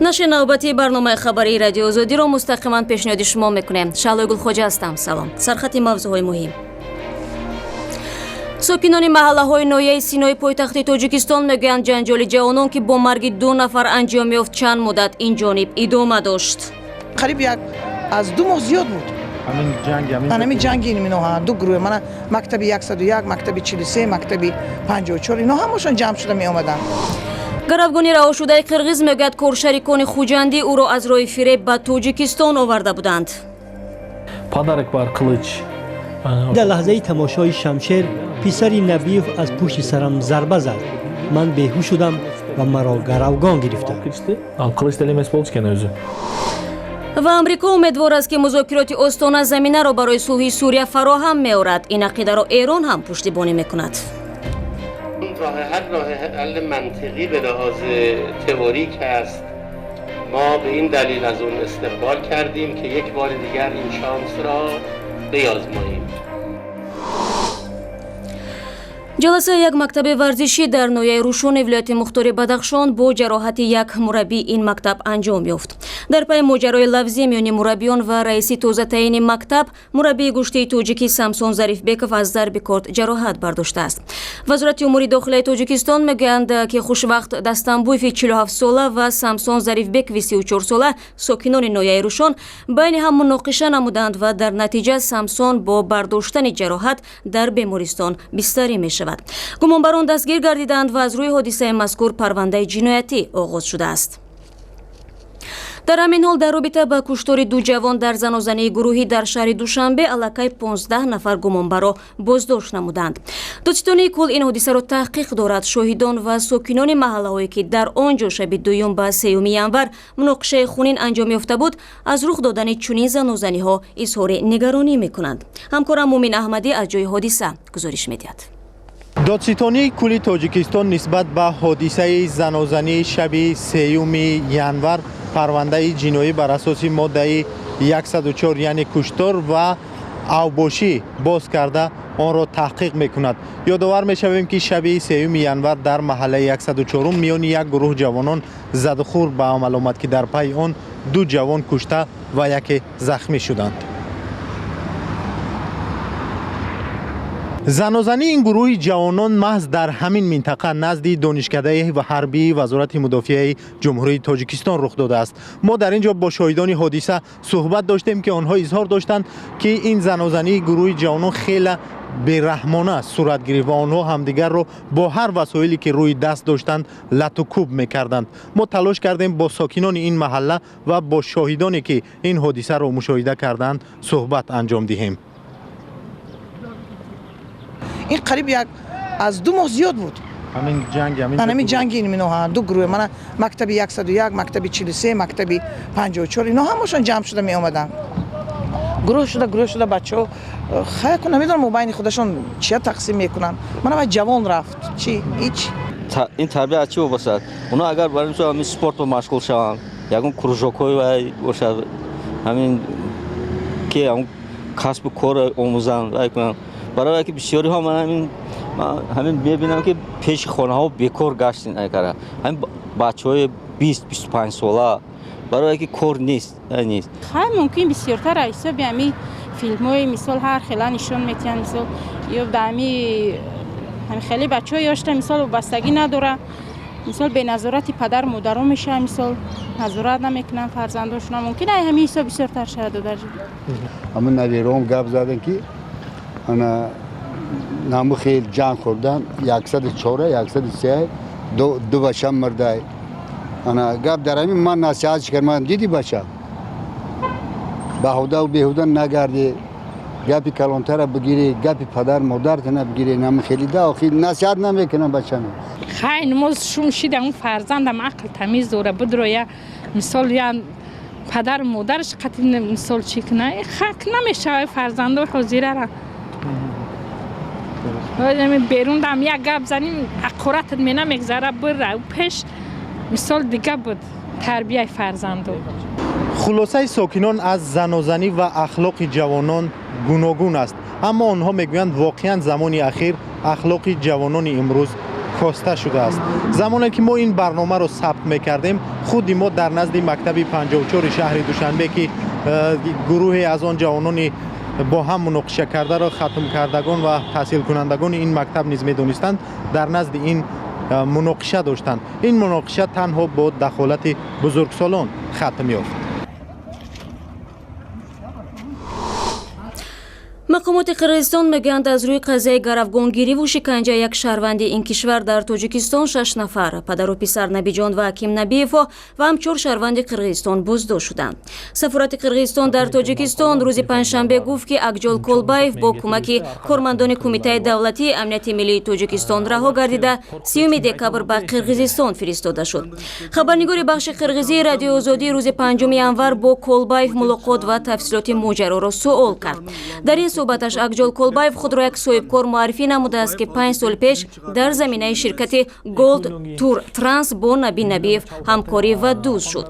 Нашри навбатии барномаи хабарии Радиои Озодиро мустақиман пешниҳоди шумо мекунем. Шаҳлои Гулхоҷа ҳастам. Салом. Сархати мавзӯъҳои муҳим. Сокинони маҳаллаҳои ноҳияи Синои пойтахти Тоҷикистон мегӯянд, ҷанҷоли ҷавонон, ки бо марги ду нафар анҷом ёфт, чанд муддат ин ҷониб идома дошт. Қариб як аз 2 моҳ зиёд буд. Ҳамин ҷанги ино ду гурӯҳ, мана мактаби 101, мактаби 43, мактаби 54, ино ҳамашон ҷамъ шуда меомаданд. Гаравгони раҳошудаи қирғиз мегӯяд, коршарикони хуҷандӣ ӯро аз роҳи фиреб ба Тоҷикистон оварда буданд. Подарок бар қылыч. Дар лаҳзаи тамошои шамшер писари Набиев аз пушти сарам зарба зад. Ман беҳуш шудам ва маро гаравгон гирифтанд. Ал кылыч деле эмес болчу экен өзү. Ва Амрико умедвор аст, ки музокироти Остона заминаро барои сулҳи Сурия фароҳам меорад. Ин ақидаро Эрон ҳам пуштибонӣ мекунад. راه حل، راه حل منطقی به لحاظ تئوریک است. ما به این دلیل از اون استقبال کردیم که یک بار دیگر این شانس را بیازماییم. Ҷаласаи як мактаби варзишӣ дар ноҳияи Рушони вилояти мухтори Бадахшон бо ҷароҳати як мураббии ин мактаб анҷом ёфт. Дар пайи моҷарои лафзӣ миёни мураббиён ва раиси тозатаъини мактаб, мураббии гӯштии тоҷикӣ Самсон Зарифбеков аз зарби корд ҷароҳат бардоштааст. Вазорати умури дохилаи Тоҷикистон мегӯянд, ки Хушвақт Дастамбуеви 47-сола ва Самсон Зарифбекови 34-сола, сокинони ноҳияи Рушон, байни ҳам муноқиша намуданд ва дар натиҷа Самсон бо бардоштани ҷароҳат дар бемористон бистарӣ мешавад. Гумонбарон дастгир гардиданд ва аз рӯи ҳодисаи мазкур парвандаи ҷиноятӣ оғоз шудааст. Дар ҳамин ҳол, дар робита ба куштори ду ҷавон дар занозании гурӯҳӣ дар шаҳри Душанбе аллакай 15 нафар гумонбарро боздошт намуданд. Додситонии кул ин ҳодисаро таҳқиқ дорад. Шоҳидон ва сокинони маҳаллаҳое, ки дар он ҷо шаби дуюм ба сеюми январ муноқишаи хунин анҷом ёфта буд, аз рух додани чунин занозаниҳо изҳори нигаронӣ мекунанд. Ҳамкорам Мумин Аҳмадӣ аз ҷои ҳодиса гузориш медиҳад. Додситонии кулли Тоҷикистон нисбат ба ҳодисаи занозании шаби сеюми январ парвандаи ҷиноӣ бар асоси моддаи 104, яъне куштор ва авбошӣ, боз карда, онро таҳқиқ мекунад. Ёдовар мешавем, ки шаби сеюми январ дар маҳаллаи 104 миёни як гурӯҳ ҷавонон задухӯр ба амал омад, ки дар пайи он ду ҷавон кушта ва яке захмӣ шуданд. Занозании ин гурӯҳи ҷавонон маҳз дар ҳамин минтақа, назди донишкадаи ва ҳарбии Вазорати мудофиаи Ҷумҳурии Тоҷикистон рух додааст. Мо дар ин ҷо бо шоҳидони ҳодиса суҳбат доштем, ки онҳо изҳор доштанд, ки ин занозании гурӯҳи ҷавонон хеле бераҳмона сурат гирифт ва онҳо ҳамдигарро бо ҳар васоиле ки рӯи даст доштанд, лату кӯб мекарданд. Мо талош кардем бо сокинони ин маҳалла ва бо шоҳидоне, ки ин ҳодисаро мушоҳида карданд, суҳбат анҷом диҳем. Ин қариб як аз 2 моҳ зиёд буд. Ҳамин ҷанг? Ҳамин ҷанги ино ду гурӯҳ, мана мактаби 101, мактаби 43, мактаби 54, ино ҳамашон ҷамъ шуда меомаданд. Гурӯҳ шуда, гурӯҳ шуда бачаҳо, хай ку намедонам, мобайни худашон чия тақсим мекунанд. Мана вай ҷавон рафт, чи ҳеч. Ин тарбия аз чӣ вобаста? Оно агар барои мисол ҳамин спортро машғул шаванд, ягон кружокҳои вай бошад, ҳамин ки ҳамн касбу корро омӯзанд, вай кунанд. Барои ки бисёриҳо ман ҳамин мебинам, ки пеши хонаҳо бекор гаштин, айкара ҳамин бачаҳои 20-25 сола, барое ки кор нест. Хай, мумкин бисёртар аз ҳисоби ҳами филмҳои, мисол, ҳар хела нишон метиҳанд, мисол, ё да ҳами хеле бачаҳо ёшта, мисол, вобастагӣ надора, мисол, беназорати падару модаро мешавад, мисол, назорат намекунанд фарзандошона. Мумкин ай ҳамин ҳисоб бисёртар шавад, додарҷон. Ҳамин набераом гап задан, ки ана наму хел ҷанг хӯрдан, 104, 103, ду бача мурдай. Ана гап дар ҳамин ман насиҳат кардам: диди, бача, баҳудаву беҳуда нагардӣ, гапи калонтара бигирӣ, гапи падар модартана бигирӣ. Наму хеле да охир насиҳат намекунам бачаме. Хай, намоз шум шида, он фарзандам ақл тамиз дора, бидроя, мисол, я падару модараш қатъи, мисол, чӣ куна, хак намешава фарзандо ҳозирара. Берун дам як гап заним, ҳақоратат мена мегзара, бира пеш. Мисол, дига буд тарбияи фарзанду. Хулосаи сокинон аз занозанӣ ва ахлоқи ҷавонон гуногун аст, аммо онҳо мегӯянд, воқеан замони ахир ахлоқи ҷавонони имрӯз коста шудааст. Замоне ки мо ин барномаро сабт мекардем, худи мо дар назди мактаби 54 шаҳри Душанбе, ки гурӯҳе аз он ҷавонони бо ҳам муноқиша кардаро хатмкардагон ва таҳсилкунандагони ин мактаб низ медонистанд, дар назди ин муноқиша доштанд. Ин муноқиша танҳо бо дахолати бузургсолон хатм ёфт. Мақомоти Қирғизистон мегӯянд, аз рӯи қазияи гаравгонгириву шиканҷа як шаҳрванди ин кишвар дар Тоҷикистон шаш нафар, падару писар Набиҷон ва Аким Набиевҳо ва ҳам чор шаҳрванди Қирғизистон боздошт шуданд. Сафорати Қирғизистон дар Тоҷикистон рӯзи панҷшанбе гуфт, ки Акҷол Колбаев бо кӯмаки кормандони Кумитаи давлатии амнияти миллии Тоҷикистон раҳо гардида, 30 декабр ба Қирғизистон фиристода шуд. Хабарнигори бахши қирғизии Радиои Озодӣ рӯзи 5 январ бо Колбаев мулоқот ва тафсилоти моҷароро суол кард. Дар ин суҳбаташ Акҷол Колбаев худро як соҳибкор муаррифӣ намудааст, ки 5 сол пеш дар заминаи ширкати Голд Тур Транс бо Наби Набиев ҳамкорӣ ва дӯст шуд.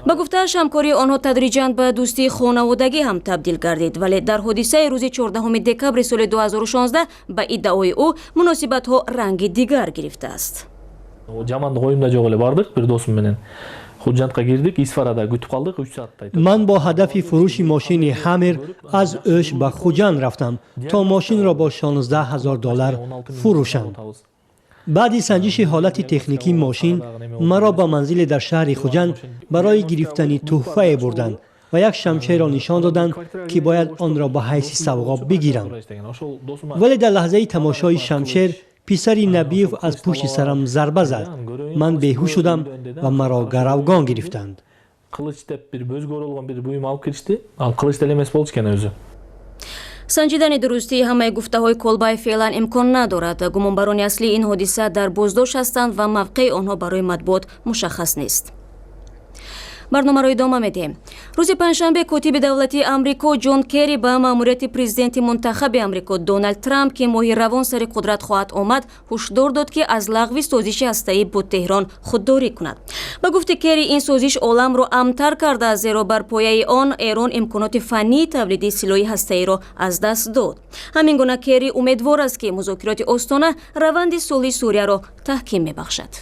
Ба гуфтааш, ҳамкории онҳо тадриҷан ба дӯстии хонаводагӣ ҳам табдил гардид, вале дар ҳодисаи рӯзи 14 декабри соли 2016, ба иддаои ӯ, муносибатҳо ранги дигар гирифтааст. Жамандык оюмда жок эле, бардык бир досум менен, Худжандка кирдик, Исфарада күтүп калдык 3 сааттай. Ман бо ҳадафи фурӯши мошини Хаммер аз Ӯш ба Хуҷанд рафтам, то мошинро бо 16 ҳазор доллар фурӯшам. Баъди санҷиши ҳолати техникии мошин маро ба манзиле дар шаҳри Хуҷанд барои гирифтани тӯҳфае бурданд ва як шамшерро нишон доданд, ки бояд онро ба ҳайси савғот бигирам. Вале дар лаҳзаи тамошои шамшер писари Набиев аз пушти сарам зарба зад. Ман беҳуш шудам ва маро гаравгон гирифтанд. Кылыч деп бир бөзгө оролгон бир буюм алып киришти. Ал кылыч деле эмес болчу экен өзү. Санҷидани дурустии ҳамаи гуфтаҳои Колбаев феълан имкон надорад. Гумонбарони аслии ин ҳодиса дар боздошт ҳастанд ва мавқеи онҳо барои матбуот мушаххас нест. Барномаро идома медиҳем. Рӯзи панҷшанбе котиби давлатии Амрико Ҷон Керри ба маъмурияти президенти мунтахаби Амрико Доналд Трамп, ки моҳи равон сари қудрат хоҳад омад, ҳушдор дод, ки аз лағви созиши ҳастаӣ бо Теҳрон худдорӣ кунад. Ба гуфти Керри, ин созиш оламро амнтар кардааст, зеро бар пояи он Эрон имконоти фаннии тавлиди силоҳи ҳастаиро аз даст дод. Ҳамин гуна Керри умедвор аст, ки музокироти Остона раванди сулҳи Сурияро таҳким мебахшад.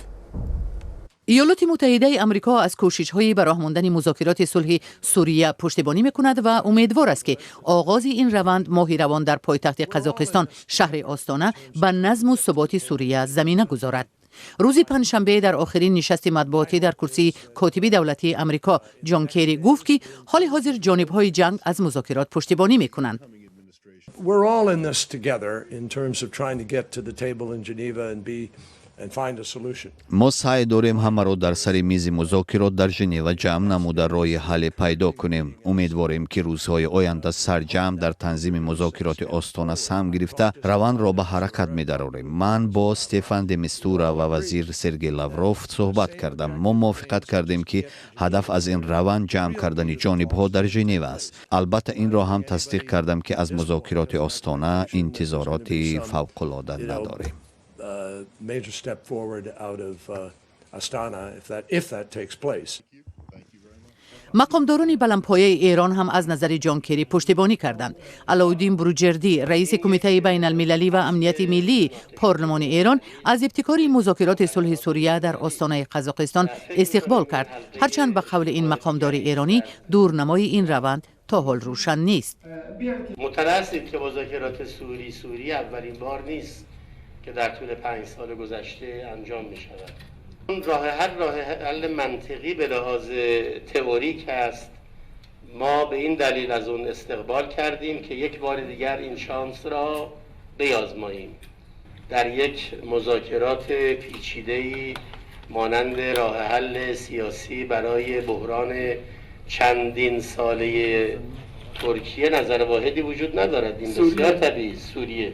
Иёлоти Муттаҳидаи Амрико аз кӯшишҳои ба роҳ мондани музокироти сулҳи Сурия пуштибонӣ мекунад ва умедвор аст, ки оғози ин раванд моҳи равон дар пойтахти Қазоқистон, шаҳри Остона, ба назму суботи Сурия замина гузорад. Рӯзи панҷшанбе дар охирин нишасти матбуотӣ дар курсии котиби давлатии Амрико Ҷон Керри гуфт, ки ҳоли ҳозир ҷонибҳои ҷанг аз музокирот пуштибонӣ мекунанд. We're all in this together in terms of trying to get to the table in Geneva and be Мо саъй дорем ҳамаро дар сари мизи музокирот дар Женева ҷамъ намуда, роҳи ҳалле пайдо кунем. Умедворем, ки рӯзҳои оянда сарҷамъ дар танзими музокироти Остона саҳм гирифта, равандро ба ҳаракат медарорем. Ман бо Стефан де Мистура ва вазир Сергей Лавров суҳбат кардам. Мо мувофиқат кардем, ки ҳадаф аз ин раванд ҷамъ кардани ҷонибҳо дар Женева аст. Албатта, инро ҳам тасдиқ кардам, ки аз музокироти Остона интизороти фавқулода надорем. Major step forward out of Astana if that takes place. Мақомдорони баландпояи Эрон ҳам аз назари Ҷон Керри пуштибонӣ карданд. Алоуддин Буруҷердӣ, раиси Кумитаи байналмилалӣ ва амнияти миллии парлумони Эрон, аз ибтикори музокироти сулҳи Сурия дар остонаи Қазоқистон истиқбол кард, ҳарчанд ба қавли ин мақомдори эронӣ, дурнамои ин раванд то ҳол рӯшан нест. مطلع هستید که مذاکرات سوری سوری اولین بار نیست که در طول 5 سال گذشته انجام می شود. راه حل راه حل منطقی به لحاظ تئوریک است. ما به این دلیل از اون استقبال کردیم که یک بار دیگر این شانس را بیازماییم، در یک مذاکرات پیچیده‌ای مانند راه حل سیاسی برای بحران چندین ساله ترکیه نظر واحدی وجود ندارد. این بسیار طبیعی، سوریه.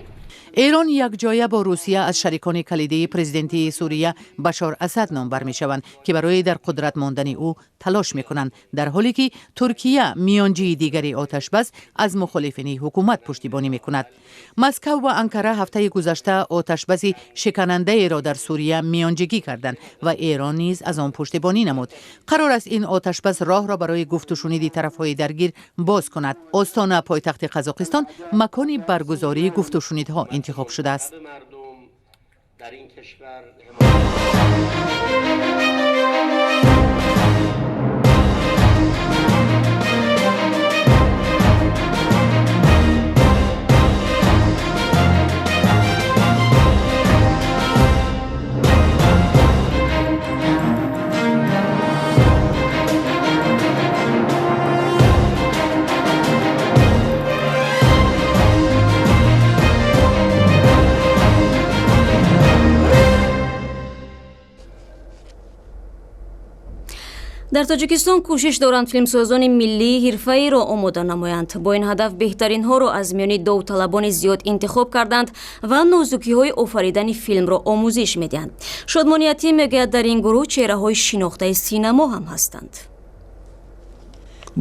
Эрон якҷоя бо Русия аз шарикони калидии президентии Сурия Башор Асад номбар мешаванд, ки барои дар қудрат мондани ӯ талош мекунанд, дар ҳоле ки Туркия, миёнҷии дигари оташбас, аз мухолифини ҳукумат пуштибонӣ мекунад. Москав ва Анкара ҳафтаи гузашта оташбаси шиканандаеро дар Сурия миёнҷигӣ карданд ва Эрон низ аз он пуштибонӣ намуд. Қарор аст ин оташбас роҳро барои гуфтушуниди тарафҳои даргир боз кунад. Остона, пойтахти Қазоқистон, макони баргузории гуфтушунидҳо интихоб шудааст. Дар ин кишвар Дар Тоҷикистон кӯшиш доранд филмсозони миллии ҳирфаиро омода намоянд. Бо ин ҳадаф беҳтаринҳоро аз миёни довталабони зиёд интихоб карданд ва нозукиҳои офаридани филмро омӯзиш медиҳанд. Шодмониятӣ мегӯяд, дар ин гурӯҳ чеҳраҳои шинохтаи синамо ҳам ҳастанд.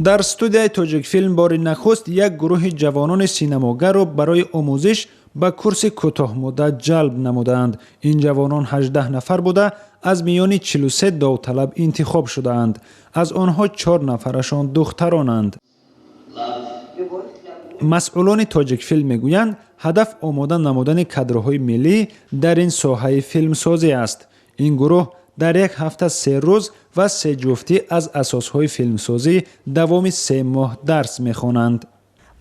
Дар студияи Тоҷикфилм бори нахуст як гурӯҳи ҷавонони синамогарро барои омӯзиш ба курси кӯтоҳмуддат ҷалб намудаанд. Ин ҷавонон 18 нафар буда, аз миёни 43 довталаб интихоб шудаанд. Аз онҳо 4 нафарашон духтаронанд. Масъулони Тоҷикфилм мегӯянд, ҳадаф омода намудани кадрҳои миллӣ дар ин соҳаи филмсозӣ аст. Ин гурӯҳ дар як ҳафта 3 рӯз ва 3 ҷуфтӣ аз асосҳои филмсозӣ давоми 3 моҳ дарс мехонанд.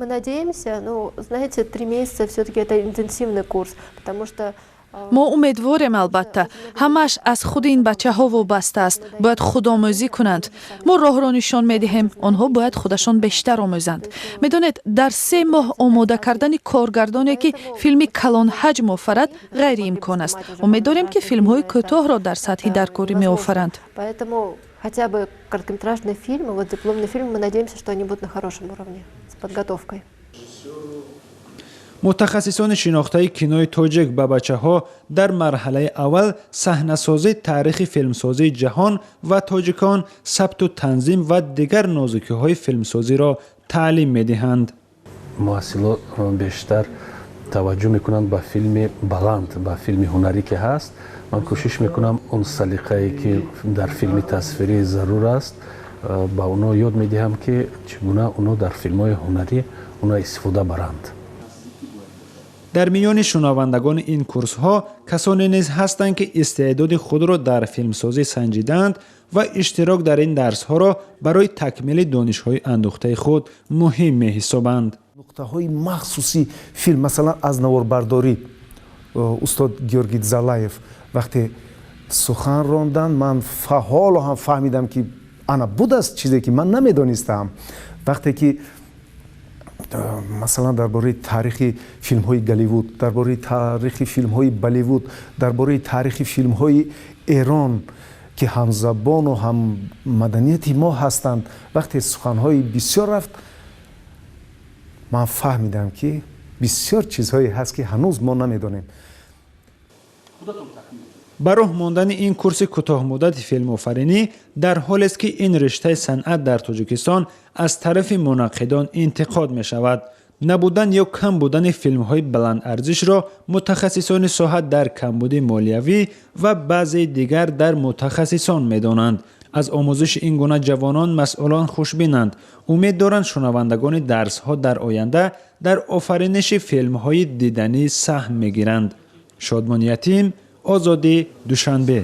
Мы надеемся, ну, знаете, 3 месяца все-таки это интенсивный курс, потому что Мо умедворем, албатта, ҳамааш аз худи ин бачаҳо вобаста аст. Бояд худомӯзӣ кунанд. Мо роҳро нишон медиҳем, онҳо бояд худашон бештар омӯзанд. Медонед, дар 3 моҳ омода кардани коргардоне, ки филми калонҳаҷм офарад, ғайриимкон аст. Умед дорем, ки филмҳои кӯтоҳро дар сатҳи даркорӣ меофаранд. Поэтому хотя бы короткометражные фильмы, вот дипломные фильмы, мы надеемся, что они будут на хорошем уровне, с подготовкой. Мутахассисони шинохтаи кинои тоҷик ба бачаҳо дар марҳалаи аввал саҳнасозӣ, таърихи филмсозии ҷаҳон ва тоҷикон, сабту танзим ва дигар нозукиҳои филмсозиро таълим медиҳанд. Муҳассило бештар таваҷҷӯҳ мекунанд ба филми баланд, ба филми ҳунарӣ ки ҳаст. Ман кӯшиш мекунам, он салиқае ки дар филми тасвирӣ зарур аст, ба онҳо ёд медиҳам, ки чӣ гуна онҳо дар филмҳои ҳунарӣ онро истифода баранд. Дар миёни шунавандагони ин курсҳо касоне низ ҳастанд, ки истеъдоди худро дар филмсозӣ санҷидаанд ва иштирок дар ин дарсҳоро барои такмили донишҳои андӯхтаи худ муҳим меҳисобанд. Нуқтаҳои махсуси филм, масалан, аз наворбардорӣ устод Георгий Залаев вақте сухан ронданд, ман ҳоло ҳам фаҳмидам, ки ана будааст чизе, ки ман намедонистам. Вақте ки, масалан, дар бораи таърихи филмҳои Голливуд, дар бораи таърихи филмҳои Болливуд, дар бораи таърихи филмҳои Эрон, ки ҳамзабону ҳаммаданияти мо ҳастанд, вақте суханҳои бисёр рафт, ман фаҳмидам, ки бисёр чизҳое ҳаст, ки ҳанӯз мо намедонем. Ба роҳ мондани ин курси кӯтоҳмуддати филмофаринӣ дар ҳолест, ки ин риштаи санъат дар Тоҷикистон аз тарафи мунаққидон интиқод мешавад. Набудан ё кам будани филмҳои баландарзишро мутахассисони соҳа дар камбуди молиявӣ ва баъзеи дигар дар мутахассисон медонанд. Аз омӯзиши ин гуна ҷавонон масъулон хушбинанд. Умед доранд, шунавандагони дарсҳо дар оянда дар офариниши филмҳои диданӣ саҳм мегиранд. Шодмон Ятим, Озодӣ, Душанбе.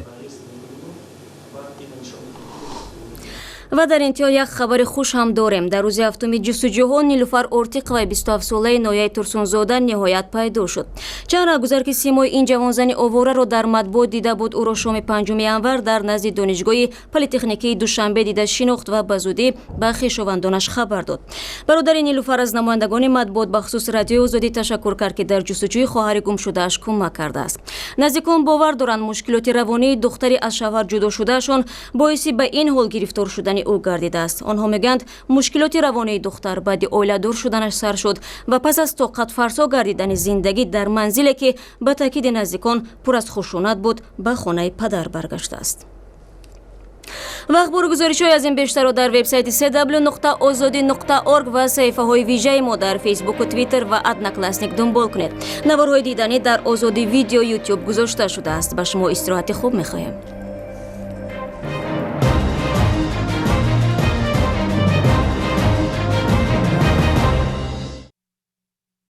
Ва дар интиҳо як хабари хуш ҳам дорем. Дар рӯзи ҳафтуми ҷустуҷӯҳо Нилуфар Ортиқоваи 27-солаи ноҳияи Турсунзода ниҳоят пайдо шуд. Чанд раҳгузар, ки симои ин ҷавонзани овораро дар матбуот дида буд, ӯро шоми 5 январ дар назди Донишгоҳи политехникии Душанбе дида шинохт ва ба зудӣ ба хешовандонаш хабар дод. Бародари Нилуфар аз намояндагони матбуот, бахусус Радиои Озодӣ, ташаккур кард, ки дар ҷустуҷӯи хоҳари гумшудааш кӯмак кардааст. Наздикон бовар доранд, мушкилоти равонии духтари аз шавҳар ҷудо шудаашон боиси ба ин ҳол гирифтор шудани ӯ гардидааст. Онҳо мегӯянд, мушкилоти равонии духтар баъди оиладор шуданаш сар шуд ва пас аз тоқатфарсо гардидани зиндагӣ дар манзиле, ки ба таъкиди наздикон пур аз хушунат буд, ба хонаи падар баргаштааст. Ва ахбору гузоришҳои аз ин бештарро дар вебсайти cw.ozodi.org ва саҳифаҳои вижаи мо дар Фейсбуку, Твиттер ва Одноклассник дунбол кунед. Наворҳои диданӣ дар Озодӣ Видео Ютуб гузошта шудааст. Ба шумо истироҳати хуб мехоҳем.